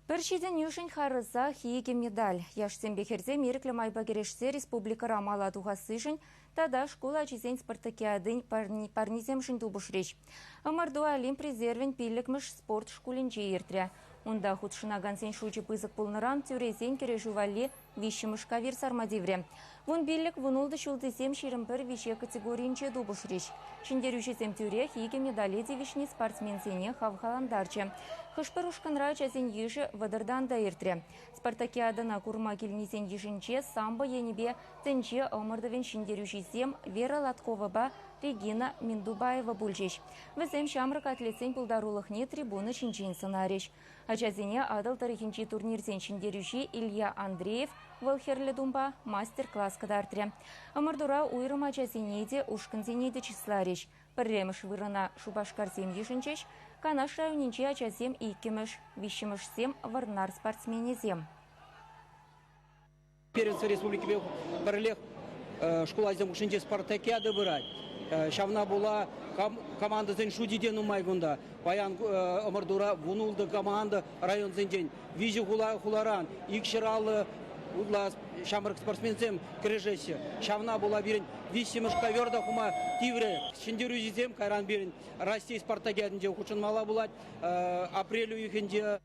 Пӗр ҫитӗнӳшӗн харӑсах икӗ медаль. Яшсемпе хӗрсем ирӗклӗ майпа кӗрешсе республикӑра мала тухассишӗн тата шкул ачисен спартакиадин парнисемшӗн тупӑшрӗҫ. Ӑмӑрту Олимп резервӗн пиллӗкмӗш спорт шкулӗнче иртрӗ. Унта хутшӑнакансен шучӗ пысӑк пулнӑран тӳресен кӗрешӳ валли виҫҫӗмӗш кавир сарма тиврӗ. 15-16 ҫултисем 21 виҫе категорийӗнче тупӑшрӗҫ. Ҫӗнтерӳҫӗсем тӳрех икӗ медале тивӗҫни спортсменсене хавхалантарчӗ. Хӑш-пӗр ушкӑнра ачасен йышӗ вӑтӑртан та иртрӗ. Спартакиадӑна курма килнисен йышӗнче самбо енӗпе тӗнче ӑмӑртӑвӗн ҫӗнтерӳҫисем Вера Лотковӑпа Регина Миндубаева пулчӗҫ. Вӗсем ҫамрӑк атлетсен пултарулӑхне трибуна ҫинчен сӑнарӗҫ. Ачасене Атӑл тӑрӑхӗнчи турнирсен ҫӗнтерӳҫи Илья Андреев вӑл хӗрлӗ тумпа мастер-класс кӑтартрӗ. Ӑмӑртура уйрӑм ачасене те, ушкӑнсене те чысларӗҫ. Пӗрремӗш вырӑна Шупашкарсем йышӑнчӗҫ, Канаш районӗнчи ачасем иккӗмӗш, виҫҫӗмӗшсем Вӑрнар спортсменӗсем. Первенство республикипе пӗрлех шкул ачисем хушшинче спартакиада пырать. Ҫавна пула командӑсен шучӗ те нумай кунта. Паян ӑмӑртура 16 команда районсенчен, виҫӗ хуларан 250 ытла ҫамрӑк спортсменсем кӗрешеҫҫӗ. Ҫавна пула пирӗн виҫҫӗмӗш ковер та хума тиврӗ. Ҫӗнтерӳҫӗсем кайран пирӗн Раҫҫей спартакиадинче хутшӑнмалла пулать апрель уйӑхӗнче.